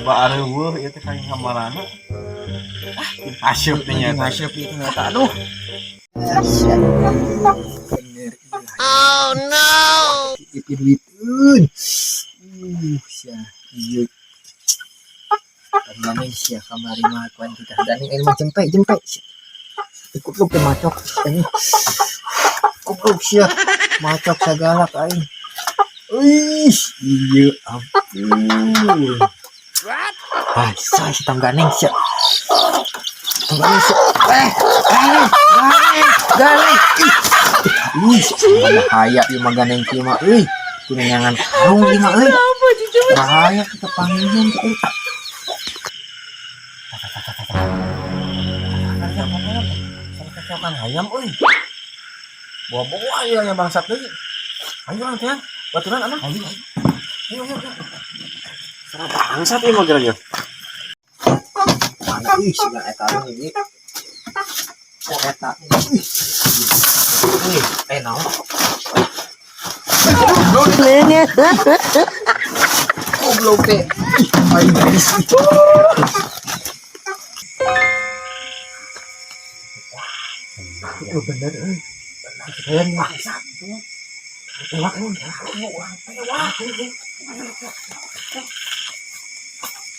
Baareuweuh ieu teh kaing kamarana. Ah, asyuk teh nya. Ngasep itu nyata, aduh. Bener. Oh no. Itu duiteun. Sia ieu. Gandeng sia kamari mah kuan kita. Gandeng ini mah jempe jempe. Goblok teh macok ini. Goblok sia. Macok sagala ka aing. Wih, iya ampun. Ah, saya si tong gandeng sia. Tong gandeng sia. Eh, gandeng, gandeng, gandeng. Ih, ih, bahaya ieu mah gandeng kieu mah euy. Kuningan karung ieu mah euy. Bahaya kita panggilan euy. Kecokan hayam euy. Bawa-bawa ya yang bangsat deui. Ayo lang teh. Baturan anak. Ayo. Ayo ayo. Ayo. Sarang bangsat ieu mah geura. Mana ih sudah eta ini. Oh eta. Ih. Ih, eh naon? Goblok teh. Ih, aing geus. Itu bener euy. Bener bangsat. Tewak euy, urang tewak.